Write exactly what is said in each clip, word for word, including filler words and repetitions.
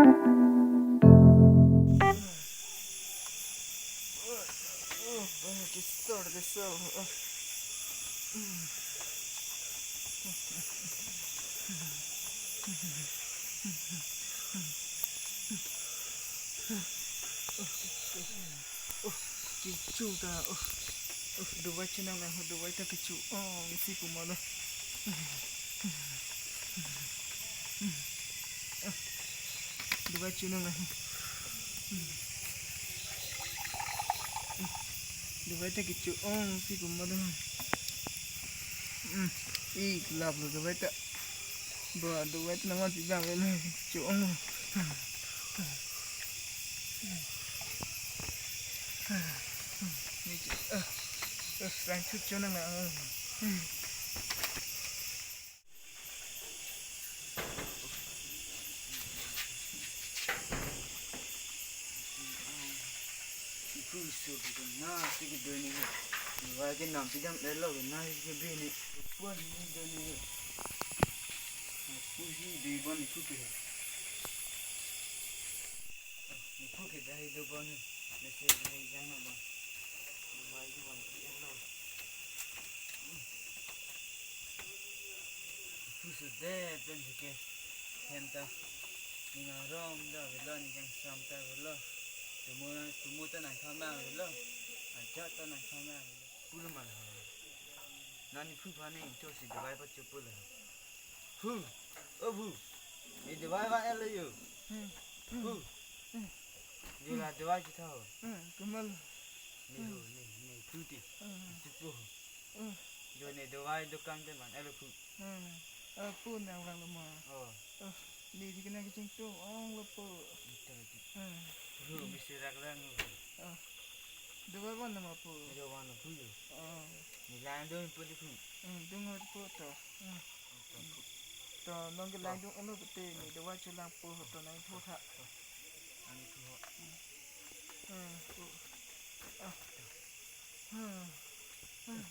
Oh, kecho ta, oh, oh, dovai chenang nang ho, dovai ta kecho, oh, isi pu ma lo. Dovai chenang nang ho. Dovai ta kecho, oh, isi pu ma lo. Hmm, ik lap lo dovai ta. Ba, dovai ta nangvan pi bang lo, cho-ong. Ni cho, ah, ah, sang chut cho nang na, ah. Pu so ke na si ke doni. Wa ke nam pidam le lo na si ke bini. Puan ni doni. Pu si de bon ni pu ke. Ni pu ke dai do bon ni. Mese dai jang na bon. Wa ke bon ki lo. Pu so de pen ke. Hem ta. Ning arom ta avelo, ning kangsam ta avelo. Tumo, tumo ta nangkhamang avelo. Ajat ta nangkhamang avelo. Pulo ma la. Nani phu aphan ne ingto si dovai pacho pulo. Phu. O phu. Ne dovai van-et lo yo. Hmm. Phu. Hmm. Jo la dovai chitha ho. Hmm. Komat lo. Ne ho, ne, ne phu ti. Hmm. Chupo ho. Hmm. Jo ne dovai dokan pen van-et lo phu. Hmm. Ah, pu nang vang lo ma. Oh. Ah, ne ti kena kecheng cho-ong lo pu. Ita lagi. Hmm. Pu, misi rak lang lo. Ah. Dovai van lo ma pu. Dovai van lo pu yo. Ah. Ne lang dun pu di pu. Hmm, dun ho pu to. Hmm. To pu. To, non ke lang dun-ong lo pute, ne dovai chelang pu ho to nang tho tha. To. Ani pu ho. Hmm. Hmm, pu. Ah. Hmm. Hmm.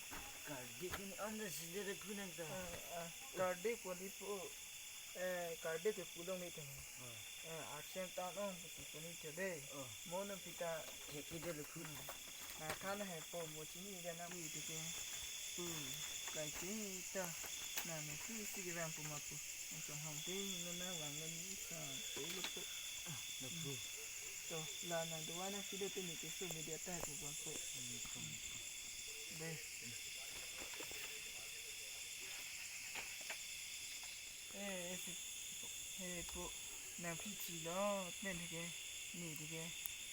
Kardi kini anda sendiri kunang ta. Ah, ah. Kardi poli pu. Eh, kardi ke pulong ni tong. Oh. Eh, action tan ong pu pu ni te de. Oh. Mo nang pita. Thek ke de le pu. Hmm. Na kan hai po mo chini de na wi te ke. Pu. Kai ke ta. Na me pu si ke vang pu ma pu. Ang chong hong te no na vang lo ni sa. Te le pu. Ah, le pu. To, la nang dovai nang si do te ni ke so media ta pu vang pu. Hmm, pu. De. Eh, eh, si, he pu, nang phi chilo, pen ke, ne ke,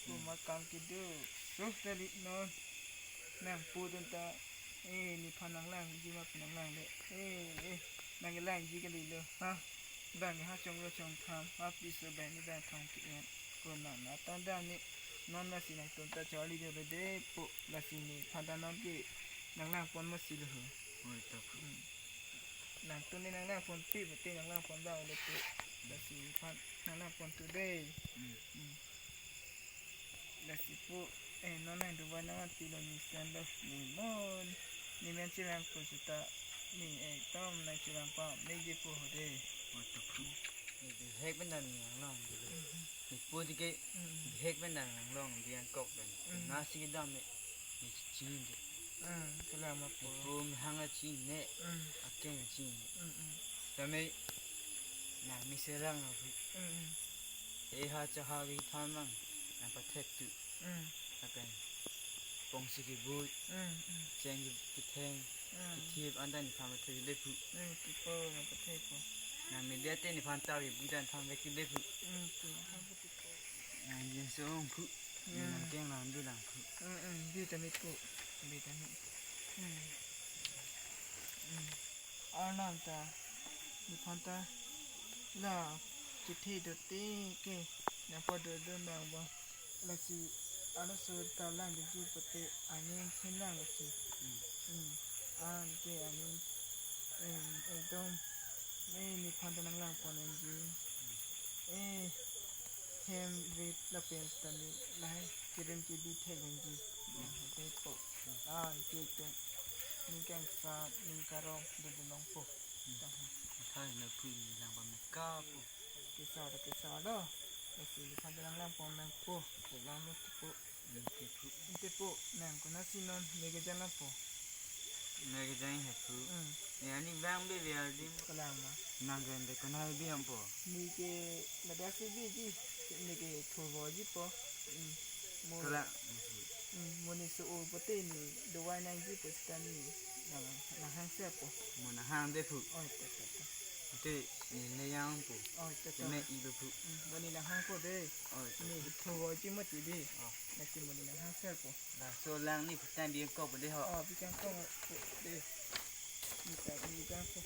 pu ma kam kedo, so tali non, nang pu dun ta, eh, nephan nang langji ma pu nang lang le, eh, eh, nang langji kalilo, ha, bang ha chong ro chong tham, ha piso bang ni bang thang ke en, ko nang na tan dam ni, non lasi nangtum ta charli jo le de, pu, lasi nephan ta non ke, nang lang pon ma si lo ho. Oi, ta pu. Hmm. Nangtum ne nang lang pon pi, pute nang lang pon ba le pu. Lasi nephan nang lang pon tu de. Hmm. Hmm. Lasi pu, eh, non nang dovai nang pi lo ni stand lo ni mon. Ne men chelang pu seta ne ekdom nang chelang pa me je pu ho de. Wa ta pu. Ne bihek pen nang lang de. Hmm. Ne pu ti ke Hmm. bihek pen nang lang long di angkok pen. Hmm. Na si kedam ne. Ne chini de. Hmm, kelang ma pu. Pu mehang a chini ne, Hmm. akeng a chini ne. Hmm, hmm. Tame, na misi rang a pu. Hmm, hmm. E ha cha ha ki than mang, nang pathek tu. Hmm. Akan. Pong si kebui, Hmm, hmm. cheng ki, ketheng, Hmm. kethip, andan pha ma thek le pu. Hmm, kipo, nang pathek po. Na media te nephan ta kebui dan tham vek le pu. Hmm, tu, tham pu tu po. Nang jin song pu. Hmm. Nang keng lang bi lang pu. Hmm, hmm, bi ta mi pu. Bi ta mi. Hmm. Hmm. Arnam ta, nephan ta, la, kethe do te ke, nang pado do nang ba. Lasi, arloso ta lang de ji pute, aning hin lang lasi. Hmm. Hmm. An ke aning, em, ekdom, eh, nephan ta nang lang pon nangji. Hmm. Eh, hem rit lapen tani lahai kirim kibi thek nangji. Hmm. Te po. Hmm. An ke ekdom, ning kangsam, ning karom, do do nang po. Hmm. Tang ha. Athai na pu ne lang pon me ka pu. Kesa ta kesa lo. Pili kadalang lang po, nang po. Dalang lo tipo. Ante po, nang konatsi non, ne kejang lang po. Ne kejang he pu. Hmm. Ne aning bang be be ardim. Kalang ma. Nang ke ante konat bi ang po. Ne ke ladak si biji. Ne ke thovoji po. Hmm. Mo. Kalang. Hmm, mo ne so-o pote ne dovai nangji po seta ne. Nang, nanghang se po. Mo nanghang de pu. Oh, to, to, to. Ante ne ne yang po. Oh, to, to. Ne ilo pu. Hmm, mo ne nanghang po de. Oh, to. Ne thovoji mati de. Oh. Lasi mo ne nanghang se po. Laso lang ne putang bi kangkok po de ho. Oh, bi kangkok po de. Ne ta bi kangkok.